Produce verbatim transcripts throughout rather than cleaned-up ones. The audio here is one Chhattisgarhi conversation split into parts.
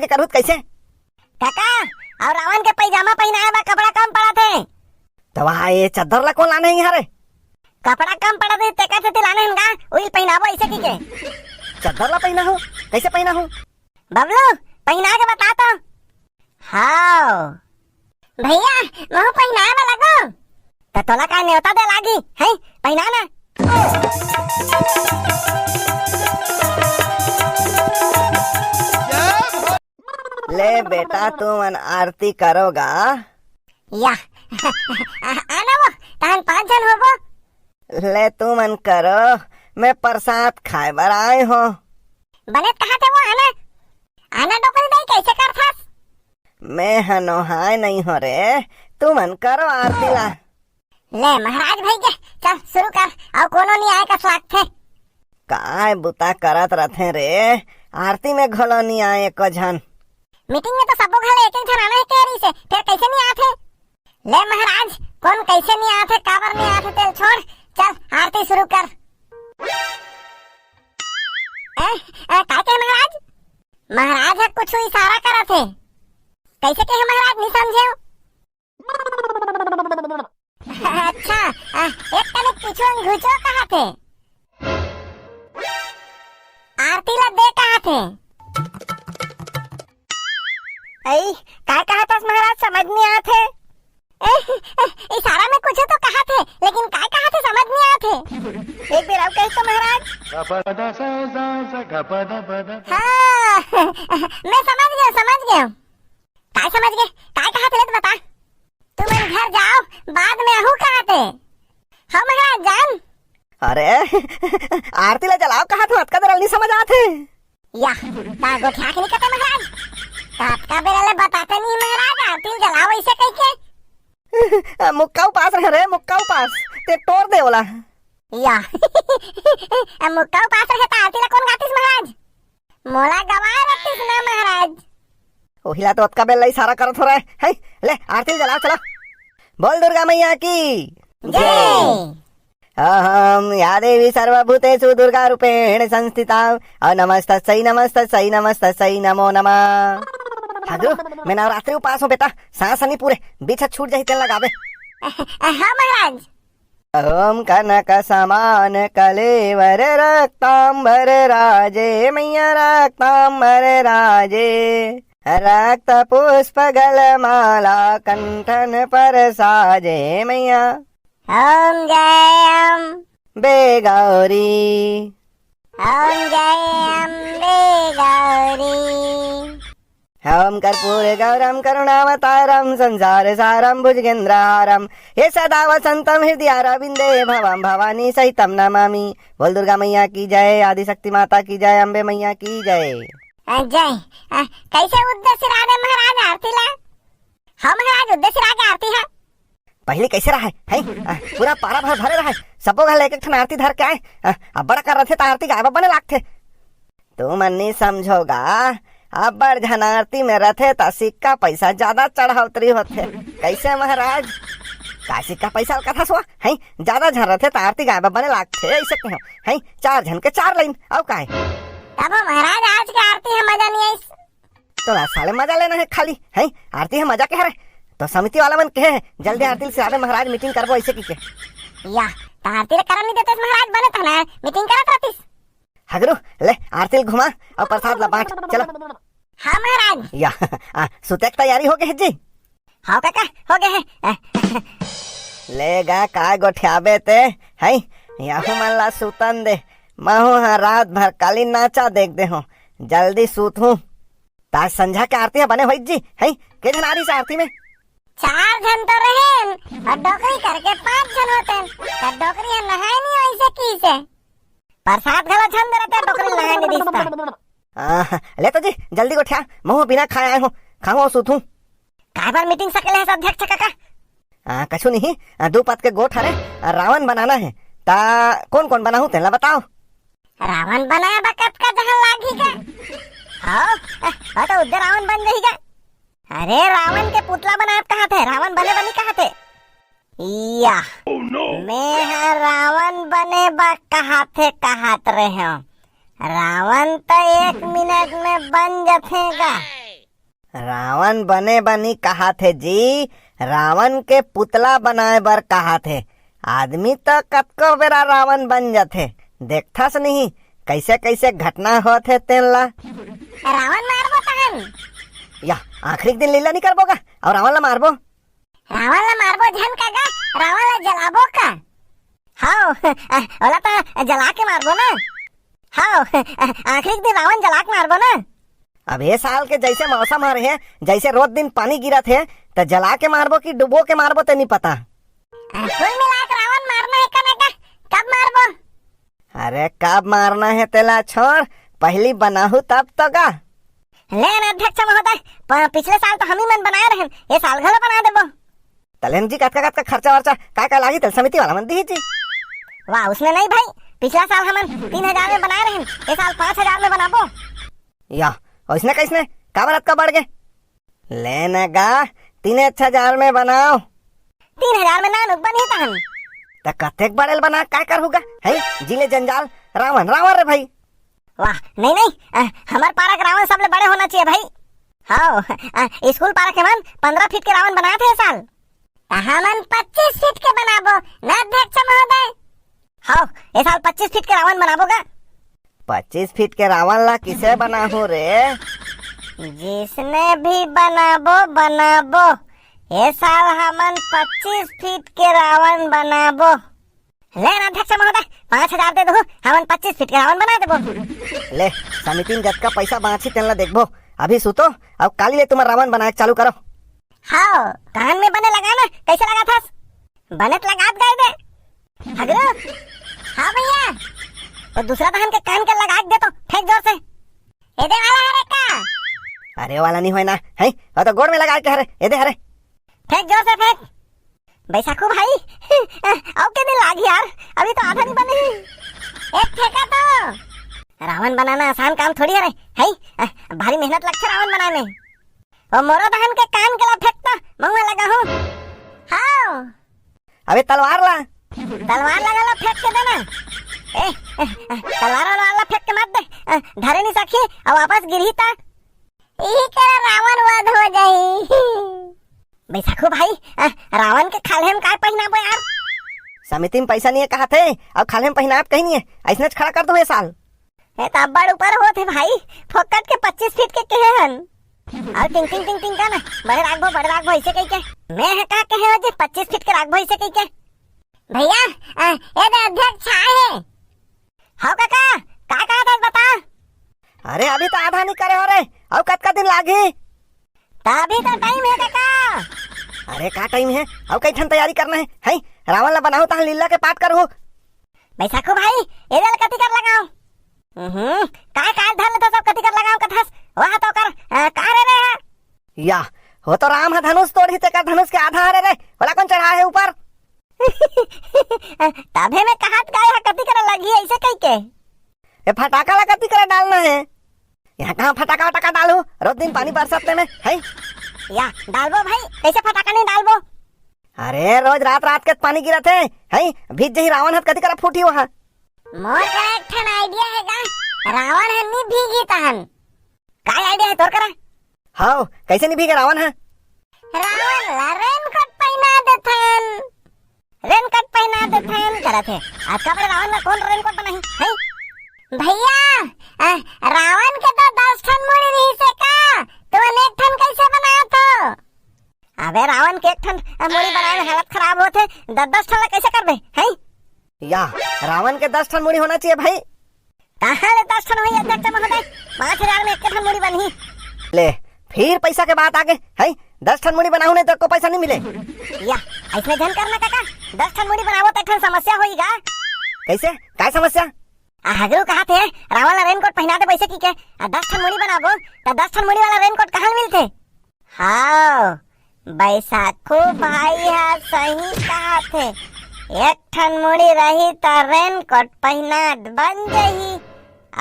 के करहू त कइसे? काका, अउ रावण के पैजामा पहिनाए बर कपड़ा कम पड़त हे। त वहाँ ये चद्दर ला कोन लाने हे यहाँ रे? कपड़ा कम पड़त हे, तेकर सेती लाने हन गा, उही ल पहिनाबो अइसे कहिके। चद्दर ला पहिनाहू? कइसे पहिनाहू? बबलू, पहिना के बता तो। हाव। भैया, महू पहिनाए बर लगो। त तोला का नेवता दे लागी, हैं? पहिना ना। ले बेटा, तुमन आरती करो गा। या। आना वो, तहन पाँच झन होबो। ले तुमन करो, मैं प्रसाद खाए बर आए हों। बने त कहाथे वो, आना। आना डोकरी दाई, कइसे करथस? मैं ह नोहाय नइ हों रे, तुमन करो आरती ला। ले महाराज भई गे, चल सुरू कर, अउ कोनो नइ आय कस लागथे। काय बुता करत रथे रे, आरती में घलो नइ आय एको झन। मीटिंग में तो सबो घर एक एक झन आना हे कहे रहिसे, फेर कइसे नइ आथे? ले महाराज, कोन कइसे नइ आथे, काबर नइ आथे, तेला छोड़, चल आरती सुरू कर। ए, ए, काय कहे महाराज? महाराज ह कुछु इशारा करत हे। कइसे कहे महाराज, नइ समझेंव। अच्छा, अ, एक कनिक पीछू घुचो कहाथे। आरती ला दे कहाथे। अई, काय कहाथस महाराज, समझ नइ आथे। ए, ए, इशारा में कुछु तो कहाथे, लेकिन काय कहाथे समझ नइ आथे। एक बेर अउ कहिस तो महाराज। हाँ, मैं समझ गेंव, समझ गेंव। काय समझ गे? काय कहाथे ले त बता। तुमन घर जाव, बाद में आहूं कहाथे। हाँ महाराज, जान। अरे, आरती ला जलाव कहाथे, अतका देर ले नइ समझ आथे। या, त गोठिया के नइ कथे महाराज। त अतका बेरा ले बताते नइ महाराज, आरती ला जलाव अइसे कहिके। मुक्का उपास रहे रे, मुक्का उपास। तें टोर दे ओला। या। मुक्का उपास रहे त आरती ला कोन गातिस महाराज? मोला गवाए रतिस ना महाराज। ओहिला तो अतका बेर ले इशारा करत हों रे। हे, ले आरती ल जलाव, चला। बोल दुर्गा मैया की जय। अहम या देवी सर्वभूतेषु दुर्गा रूपेण संस्थिता। अउ नमस्तस्यै नमस्तस्यै नमस्तस्यै नमो नमः। हागरू, मैं नवरात्रि उपास हों बेटा, सांस नइ पूरे, बीच ह छूट जाही तेन लगाबे। हाँ महाराज। ॐ कनकसमानकलेवररक्ताम्बरराजे मैया रक्ताम्बरराजे, रक्तपुष्पगलमाला कण्ठन परसाजे मैया। ॐ जय अम्बे गौरी। ॐ जय अम्बे गौरी। ॐ कर्पूर गौरम करुणावतारम संसार सारम भुजगेंद्रहारम। हे सदा वसंतम हृदयारविंदे भवम भवानी सहितम नमामि। बोल दुर्गा मैया की जय, आदिशक्ति माता की जय, अम्बे मैया की जय। अ, जय। अ, कइसे उद्देश्य राधे महाराज आरती ला? हाँ महाराज, उद्देश्य राधे आरती हे। पहिली कइसे रहय, हैं? अ, पूरा पारा भर भरे रहय, सबो घर ले एक एक ठन आरती धर के आए। अ, अब्बड़ अकन रथे त आरती गाय बर बने लागथे। तुमन नइ समझो गा, अब्बड़ झन आरती में रथे त सिक्का पइसा जादा चढ़ौतरी होथे। कइसे महाराज? का सिक्का पइसा ल कथस वो, हैं? जादा झन रथे त आरती गाय बर बने लागथे, अइसे कहेंव, हैं? चार झन के चार लाइन, अउ काय? तभो महाराज, आज के आरती ह मजा नइ आइस। तोला साले मजा लेना हे खाली, हैं? आरती ह मजा के हरे। त समिति वाला मन कहे हे, जल्दी आरती ल सिराबे महाराज, मीटिंग करबो अइसे कहिके। या, त आरती ल करन नइ देतेस महाराज, बने तहन मीटिंग करत रहतिस। हगरू, ले आरती ल घुमा अउ प्रसाद ला बांट, चलो। हाँ महाराज। या, आ, सुते के तैयारी हो गे हे जी? हाँ काका, हो गे हे। ले गा, का गोठियाबे ते, हैं? यहू मन ला सुतन दे, महू ह रात भर काली नाचा देख दे हों, जल्दी सुतहूं। त आज संझा के आरती ह बने होइस जी, हैं? के झन आ रहिस आरती में? चार झन तो रहेन, अउ डोकरी करके पांच झन होतेन। त डोकरी ह नहाय नइ अइसे कहिसे। प्रसाद घलो झन दे रहिते, डोकरी ल नहाय नइ दिस त। आ, ले तो जी, जल्दी गोठिया, महू बिना खाए आए हों, खाहूं अउ सुतहूं। काय बर मीटिंग सकेले हस अध्यक्ष काका? आ, कछु नहीं, आ, दू पत के गोठ हरे, आ, रावण बनाना हे। त कोन कोन बनाहूं तेन ला बताव। रावण बनाए बर कतका जहर लागही गा? हव, अ, ओ त उद्दे रावण बन जाही गा। अरे, रावण के पुतला बनाए कहाथे, रावण बने बर नइ कहाथे। या, मैं ह रावण बने बर कहाथे, कहात रहेंव। रावण त एक मिनट में बन जथे गा। रावण बने बनी कहाथे जी, रावण के पुतला बनाए बर कहाथे। आदमी त कतको बेरा रावण बन जाथे, देखथस नहीं कइसे कइसे घटना होत हे तेन ला। रावण मारबो तहन। या, आखिरी के दिन लीला नहीं करबो का, अउ रावण ला मारबो। रावण ला मारबो झन का गा, रावण ला जलाबो का? हव, ओला त जला के मारबो ना। हव, आखिरी के दिन रावण जला के मारबो ना। अब ए साल के जइसे मौसम ह रहे, जइसे रोज दिन पानी गिरत हे, त जला के मारबो कि डुबो के मारबो, ते नहीं पता। कुल मिला के रावण मारना हे कना का? कब मारबो? अरे, कब मारना हे तेला छोड़, पहिली बनाहू तब तो गा। ले ना अध्यक्ष महोदय, प-, पिछले साल तो हम ही मन बनाए रहेन, ए साल घलो बना देबो। तलेन जी, कतका कतका खर्चा वर्चा, का का लागी, तेल समिति वाला मन दिही जी। वाह, उसने नहीं भाई, पिछला साल हमन तीन हजार में बनाए रहेन, ए साल पाँच हजार में बनाबो। या, ओइसने कइसने, काबर अतका बढ़ गे? ले न गा, तीने हजार में बनाओ। तीन हजार में नानुक बनही तहन। त कतेक बड़े ल बना, काय करहू गा? हैं? जिले जंजाल, रावण, रावण रे भाई। वाह, नहीं, नहीं, अ, हमर पारा के रावण सबले बड़े होना चाहिए भाई। हव, अ, स्कूल पारा के मन पन्द्रह फीट के रावण बनाए थे ए साल। त हमन पच्चीस फीट के बनाबो, ना अध्यक्ष महोदय? हव, ए साल पच्चीस फीट के रावण बनाबो गा। पच्चीस फीट के रावण ला किसे बनाहू रे? जिसने भी बनाबो, बनाबो। ए साल हमन पच्चीस फीट के रावण बनाबो। ले ना अध्यक्ष महोदय, पाँच हजार दे दहू, हमन पच्चीस फीट के रावण बना देबो। ले, समिति में जतका पैसा बाँचही तेन ला देखबो। अभी सुतो, अउ काली ले तुमन रावण बनाए के चालू करो। हव, कान में बने लगा ना, कइसे लगाथस? बने त लगात गए दे। हगरू। हाँ भैया। वो दूसरा दहन के कान के लगा के दे तो, फेंक जोर से। एदे वाला हरे का? अरे वाला नहीं होय ना, हैं? वो तो गोड़ में लगा के हरे, एदे हरे। फेंक जोर से फेंक। बैसाखू भाई, अउ के दिन लागी यार, अभी तो आधा नहीं बने ही। एक फेंका तो। रावण बनाना आसान काम थोड़ी हरे, हैं? भारी मेहनत लगथे रावण बनाए में। ओ मोरो दहन के कान के ला फेंकता, मउहा लगाहूं। हाव। अबे तलवार ला। तलवार लगा ला फेंक के देना। ए, ए, ए, तलवार वाला ला फेंक के मत दे। ए, धरे नहीं सकी, अब वापस गिरही ता। इही के रावण वध हो जाही। बैसाखू भाई, ए, रावण के खाल्हे में काय पहिनाबो यार? समिति में पैसा नहीं है कहा थे, अब खाल्हे में पहिनाब कहीं नहीं है, ऐसने खड़ा कर दो ये साल। ए, त अब्बड़ ऊपर होत हे भाई, फोकट के पच्चीस फीट के केहे हन। अउ टिंग टिंग टिंग टिंग का ना, बड़े राखबो, बड़े राखबो, ऐसे कही के। मैं ह का कहे हो जी, पच्चीस फीट के राखबो, ऐसे कही के। भैया, अ, ए दे अध्यक्ष आए हे। हव काका, का कहा था बता? अरे अभी तो आधा नहीं करे हो रे, अउ कतका दिन लागही? त अभी तो टाइम हे काका। अरे का टाइम हे? अउ कई ठन तैयारी करना हे, हैं? रावण ला बनाहू तहां लीला के पाठ करहू। बैसाखू भाई, एदे ल कति कर लगाओ। हम्म, काय काय धर लेथस सब कति कर लगाओ कथस? वाह तो कर, अ, का रे रे है? या, हो तो राम ह धनुष तोड़ही तेकर धनुष के आधा हरे रे, ओला कौन चढ़ा हे ऊपर? तभे मैं कहत गाय ह कति कर लगही ऐसे कही के। ए फटाका ला कति कर डालना हे? यहाँ कहाँ फटाका वटाका डालू? रोज दिन पानी बरसत में, हैं? या, डालबो भाई, कैसे फटाका नहीं डालबो? अरे, रोज रात रात के पानी गिरत हे, हैं? भीज जही रावण हत कति करा फूटी वहाँ। मोर करा एक ठन आइडिया हे गा, रावण ह नी भीगी तहन। काय आइडिया हे तोर करा? हाव, कैसे नी भीगे रावण ह? रावण ला रेनकोट पहिना देथन। रेनकोट पहिना देथन करत हे। आज का बड़े रावण ला कौन रेनकोट बनाही? हैं? भैया, अ, रावण के तो दस ठन मुड़ी रहिस हे का? तुमन एक ठन कैसे बनात हो? अबे रावण के एक ठन, अ, मुड़ी बनाए में हालत खराब होत हे, द-, दस ठन ला कैसे करबे? हैं? या, रावण के दस ठन मुड़ी होना चाहिए भाई। कहाँ ले दस ठन होही अध्यक्ष महोदय? पाँच हजार में एक ठन मुड़ी बनही। ले, फिर पैसा के बात आगे, हैं? दस ठन मुड़ी बनाहू नहीं तो को पैसा नहीं मिले। या, ऐसने झन करना काका, दस ठन मुड़ी बनाबो तो एक ठन समस्या होही गा। कैसे? काय समस्या? आ हगरू कहा थे, रावण ला रेनकोट पहिना दे वैसे की के, आ दस ठन मुड़ी बनाबो, तो दस ठन मुड़ी वाला रेनकोट कहाँ मिलथे? हाव, बैसाखू भाई ह सही कहा थे, एक ठन मुड़ी रही त रेनकोट पहिनात बन जही,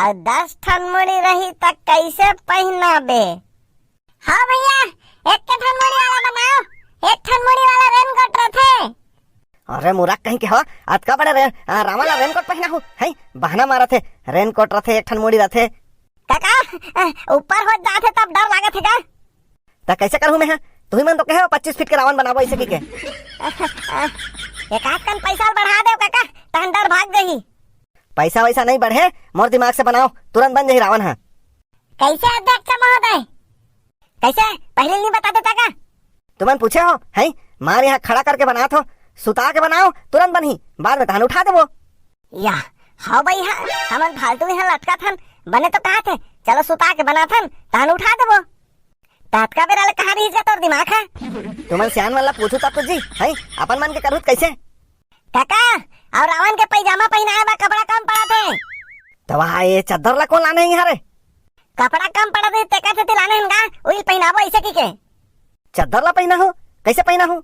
अउ दस ठन मुड़ी रही त कैसे पहिनाबे? हाँ भैया, एक के ठन मुड़ी वाला बनाओ, एक ठन मुड़ी वाला रेनकोट रथे। अरे मूरख कहीं के हो, अतका बड़े रे-, आ, रावण ला रेनकोट पहिनाहू, हैं? बहाना मारत हे, रेनकोट रथे, एक ठन मुड़ी रथे। काका, अ, ऊपर हो जाथे तब डर लागत हे का? त कैसे करहूं मैं, हां? तुही मन तो कहे हो पच्चीस फीट के रावण बनाबो ऐसे कहिके। एकाध कन पैसा बढ़ा देव काका, तहन डर भाग जाही। पैसा वैसा नहीं बढ़े, मोर दिमाग से बनाओ, तुरंत बन जाही रावण ह। कैसे अध्यक्ष महोदय? कैसे? पहले नहीं बता देता का? तुमन पूछे हो, हैं? मार यहाँ खड़ा करके बनात हो, सुता के बनाओ, तुरंत बनही, बाद में तहन उठा देबो। या, हव भैया, हमन फालतू यहाँ लटकत हन, बने तो कहा थे, चलो सुता के बनाथन, तहन उठा देबो। ततका बेरा ले कहाँ रहिस गा तोर दिमाग ह? तुमन सियान मन ला पूछू तब तो जी, हैं? अपन मन के करहू त कैसे? काका, अउ रावण के पैजामा पहिनाए बर कपड़ा कम पड़त हे। त वहा ये चद्दर ला कोन लाने हे यहाँ रे? कपड़ा कम पड़त हे, तेकर सेती लाने हन गा, उही पहिनाबो ऐसे कहिके। चद्दर ला पहिना हो? कैसे पहिना हो?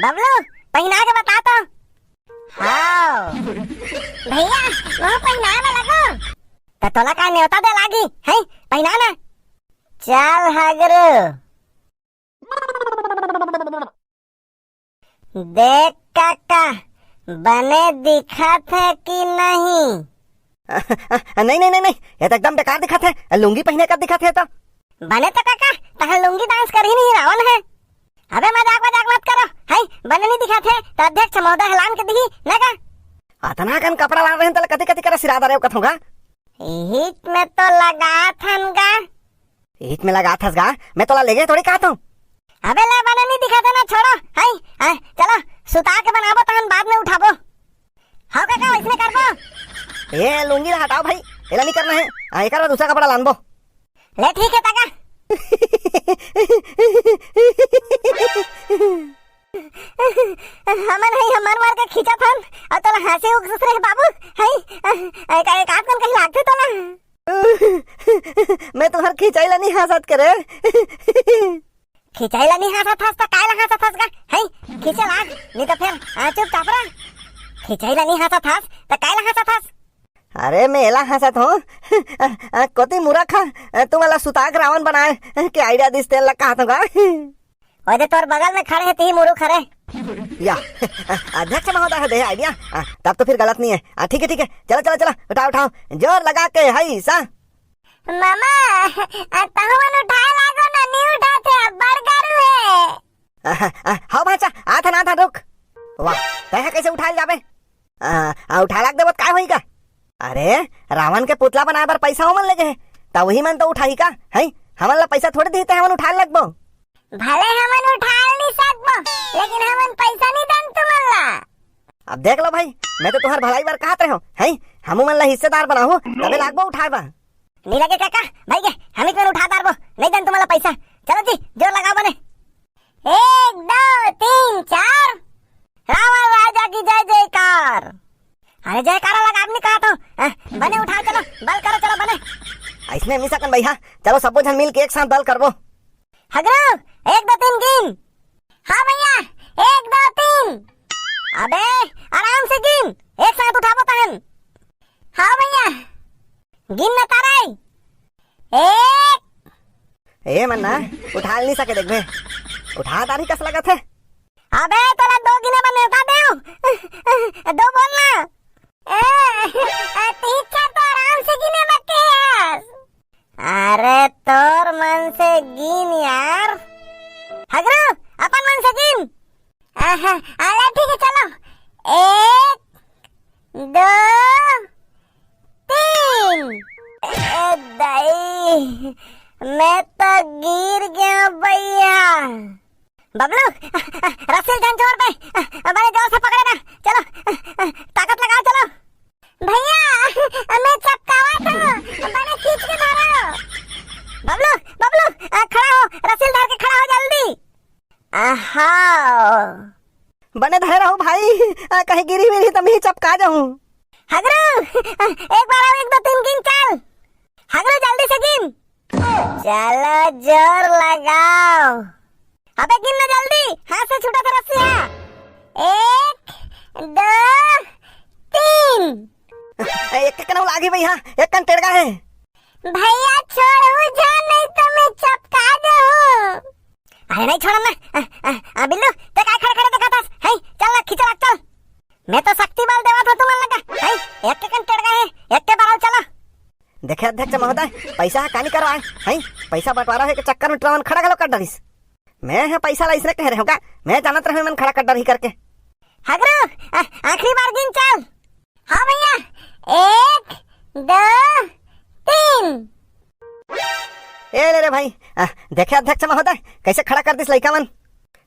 बबलू, पहिना के बता तो। हाव। भैया, वो पहिनाए बर लगो। त तोला का नेवता दे लागी, हैं? पहिना ना। चल हगरू। देख काका, बने दिखत हे कि नहीं? नहीं, नहीं, नहीं, नहीं, ये तो एकदम बेकार दिखत हे। लुंगी पहिने का दिखत हे तो। बने तो काका, तहां लुंगी dance करही नहीं, रावण हे। अबे मजाक, मजाक मत करो, है बने नहीं दिखत हे, तो अध्यक्ष महोदय हलान के दिही, ना का? अतना कन कपड़ा लान रहेन, तले कति कति करा सिरा डारे कथों गा। इहिच में तो लगात हन गा। इहिच में लगात हस गा, मैं तोला लेगे थोड़ी कहत हूँ। अबे ले, बने नहीं दिखत हे ना, छोड़ो, है, है, चलो, सुता के बनाबो, तहन बाद में उठाबो। हाँ काका, वैसने करबो। ए, लुंगी ला हटाओ भाई, एला नहीं करना है, आ, एकर बाद दूसरा कपड़ा लानबो। ले ठीक हे काका। हमन हई हमर मार के खींचत हन, अउ तोला हंसी उगस रे बाबू, हई, ए, का, एकाध कन कहीं लागथे तोला। मैं तुहर खिंचाई ला नहीं हंसत करे। खिंचाई ला नहीं हंसत हस, त काय ला हंसत हस गा? हई, खींचे लाग, नहीं तो फिर, आ, चुपचाप रह। खिंचाई ला नहीं हंसत हस, त काय ला हंसत हस? अरे, मैं एला हंसत हूँ। आ, आ, कोती मूरख हा, आ, तुमन ला सुता के रावण बनाए, आ, के idea दिस तेन ला कहत हूँ गा। ओदे तोर बगल में खड़े हे, ती मूरख हरे। या, अध्यक्ष महोदय हे दे idea। आ, तब तो फिर गलत नहीं है। आ, ठीक है, ठीक है, चलो, चलो, चलो, उठाओ, उठाओ, जोर लगा के, हई सा। मामा, आ, तहु मन उठाए लागो ना, नहीं उठाथे, अब्बड़ गरू हे। आ, आ, हाँ भांचा, आथन, आथन, रुक। वाह, तैं ह कैसे उठाए ल जाबे? आ, आ, उठाए लाग देबो त काय होही गा? अरे, रावण के पुतला बनाए बर पैसा ओमन लेगे हे, त वही मन तो उठाही का? हैं? हमन ला पैसा थोड़े दिही, त हमन उठाए लगबो। भले हमन उठाए नहीं सकबो, लेकिन हमन पैसा नहीं दन तुमन ला। अब देख लो भाई, मैं तो तुहर भलाई बर कहत रहे हो, हैं? हमू मन ला हिस्सेदार बनाहू, तबे लागबो उठाए बर। नहीं लगे काका, भाई के, हम ही तुमन उठा डारबो, नहीं दन तुमन ला पैसा। चलो जी, जोर लगाओ बने। एक, दो, तीन, चार। रावण राजा की जय जयकार। अरे जयकारा लगा, आदमी कहा तो। अ, बने उठाओ, चलो, बल करो, चलो बने। ऐसने मिसा कन भैया, चलो सबो झन मिल के एक साथ बल करबो। हगरू, एक, दो, तीन गिन। हाँ भैया, एक, दो, तीन। अबे, आराम से गिन, एक साथ उठाबो तहन। हाँ भैया, गिन न तारे। एक। ए मन्ना, उठा नहीं सके देखबे। उठा तारी कस लगत हे। अबे, तोला दो गिने बर नेवता देव। दो बोल ना। ए, ए, ठीक है, तो आराम से गिने बर के हस। अरे, तोर मन से गिन यार। हगरू, अपन मन से गिन। आहा, अरे ठीक है, चलो। एक, दो, तीन। ए दाई, मैं तो गिर गया भैया। बबलू, रस्सी झन छोड़ बे, बड़े जोर से पकड़े ना। चलो, ताकत लगाओ, चलो। भैया, मैं चपकावत हूँ, बने खींच के धरो। बबलू, बबलू, आ, खड़ा हो, रस्सी धर के खड़ा हो जल्दी। आहा। बने धरे रहो भाई, आ, कहीं गिरी मिरी त मैं चपका जाऊं। हगरू, एक बार अउ, एक, दो, तीन गिन चल। हगरू, जल्दी से गिन। चलो, जोर लगाओ। अबे, गिन ना जल्दी, हाथ से छूटा था रस्सी है। एक, दो, तीन। एक कन अउ लागी भैया, एक कन टेड़गा है। भैया, छोड़ू जा, नहीं तो मैं चपका जाऊं। अरे नहीं छोड़म ना। आ, आ, आ, बिल्लू, ते काय खड़े खड़े देखत हस? हैं, चल ना, खींचे लाग, चल। मैं तो शक्ति बल देवत हूँ तुमन लगा। हैं, एक के कन टेड़गा है, एक के बराबर चला। देखे अध्यक्ष महोदय, पैसा ह कानी करवाए, हैं? पैसा बंटवारा होए के चक्कर में ट्रवन खड़ा घलो कर डरिस। मैं ह पैसा ला इसने कहे रहेंव का? मैं जानत रहेंव मन खड़ा कर डरही करके। हगरू, आ-, आखिरी बार गिन चल। हाँ भैया, एक, दो, तीन। ए ले रे भाई, आ, देखे अध्यक्ष महोदय, कैसे खड़ा कर दिस लइका मन।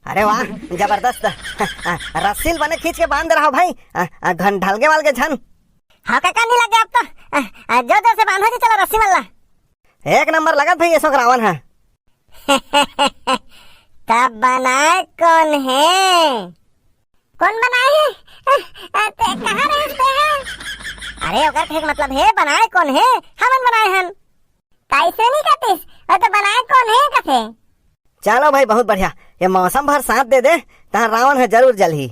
अरे वाह, जबरदस्त। आ, रस्सी ल बने खींच के बांध रहा भाई, आ, आ, घन ढलगे वालगे झन। हाँ काका, नहीं लगे अब तो। आ, आ, जोर जोर से बांधो जी, चलो रस्सी मल्ला। एक नंबर लगत भाई, एसो रावण है। तब बनाए कौन है? कौन बनाए है? अ, अ, ते कहाँ रहे थे? अरे, ओकर कहे के मतलब है, बनाए कौन है? हमन बनाए हन। कैसे नहीं कतिस? वो तो बनाए कौन है कथे? चलो भाई, बहुत बढ़िया। ये मौसम भर साथ दे दे, तहाँ रावण है जरूर जलही।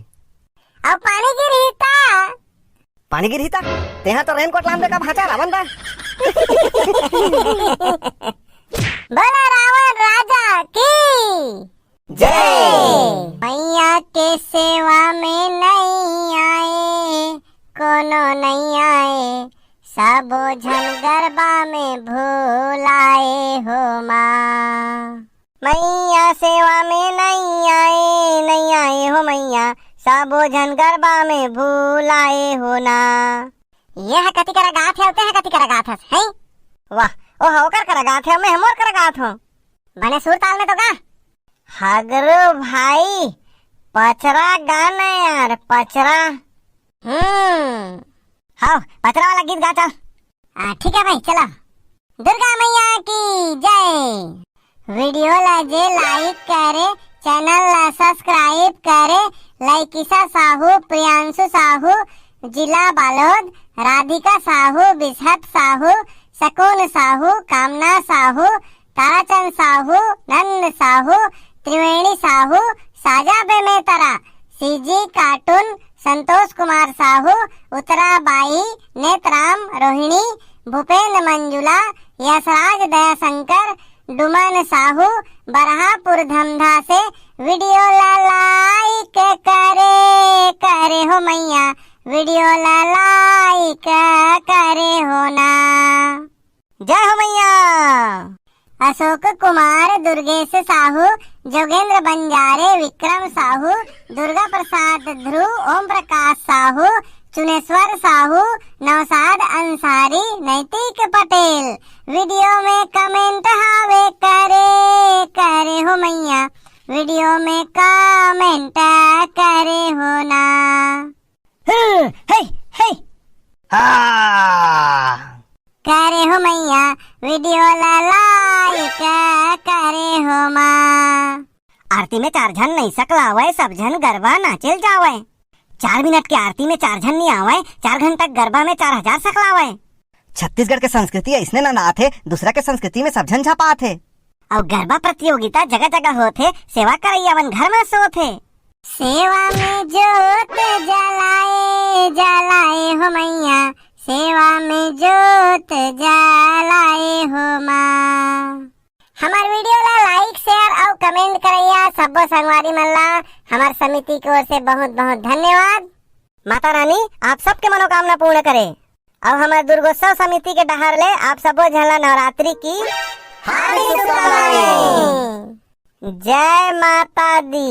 अब पानी गिरही ता। पानी गिरही ता? तेहा तो रेनकोट लान दे का भांचा रावण दा। बोला रावण राजा की जय। मैया के सेवा में नहीं आए, कोनो नहीं आए, सबो झन गरबा में भूलाए हो माँ। मैया सेवा में नहीं आए, नहीं आए हो मैया, सबो झन गरबा में भूलाए हो ना। ये ह कति करा गात हे, ते ह कति करा गात हस, हैं? वाह, ओ ह ओकर करा गात हे, मैं ह मोर करा गात हूँ। बने सुर ताल में तो गा। हगरू भाई, पचरा गा ना यार, पचरा। हम्म, हाँ, पचरा वाला गीत गा चल। आ, ठीक है भाई, चलो। दुर्गा मैया की जय। वीडियो ला जे लाइक करे, चैनल ला सब्सक्राइब करे, लइकिसा साहू, प्रियांशु साहू, जिला बालोद, राधिका साहू, बिसहत साहू, सकुन साहू, कामना साहू, ताराचंद साहू, नंद साहू, त्रिवेणी साहू, साजा बेमेतरा, सीजी कार्टून, संतोष कुमार साहू, उत्तरा बाई, नेतराम, रोहिणी, भूपेंद्र मंजुला, यशराज दयाशंकर, डुमन साहू, बरहापुर धमधा से वीडियो ला लाइक करे, करे हो मैया, वीडियो ला लाइक करे हो ना। जय हो मैया। अशोक कुमार, दुर्गेश साहू, जोगेंद्र बंजारे, विक्रम साहू, दुर्गा प्रसाद ध्रुव, ओम प्रकाश साहू, चुनेश्वर साहू, नौशाद अंसारी, नैतिक पटेल, वीडियो में कमेंट हावे करे, करे हो मैया, वीडियो में कमेंट करे हो ना। हे, हे, हे। हाँ। करे हो मैया, वीडियो ला लाइक करे हो माँ। आरती में चार झन नहीं सकलावय, सब झन गरबा नाचेल जावय। चार मिनट के आरती में चार झन नहीं आवय, चार घंटा गरबा में चार हजार सकलावय। छत्तीसगढ़ के संस्कृति अइसने नंदात हे, दूसरा के संस्कृति में सब झन झपात हे। अउ गरबा प्रतियोगिता जगह जगह होत हे, सेवा करइया मन घर में सोत हे। सेवा में जोत जलाए, जलाए हो मैया, सेवा में जोत जलाए हो माँ। हमार वीडियो ला लाइक, शेयर अउ कमेंट करइया सब्बो संगवारी मन ला हमार समिति के ओर से बहुत बहुत धन्यवाद। माता रानी आप सबके मनोकामना पूर्ण करे। अउ हमर दुर्गोत्सव समिति के डहार ले आप सबो झन ला नवरात्रि की हार्दिक शुभकामनाएं। जय माता दी।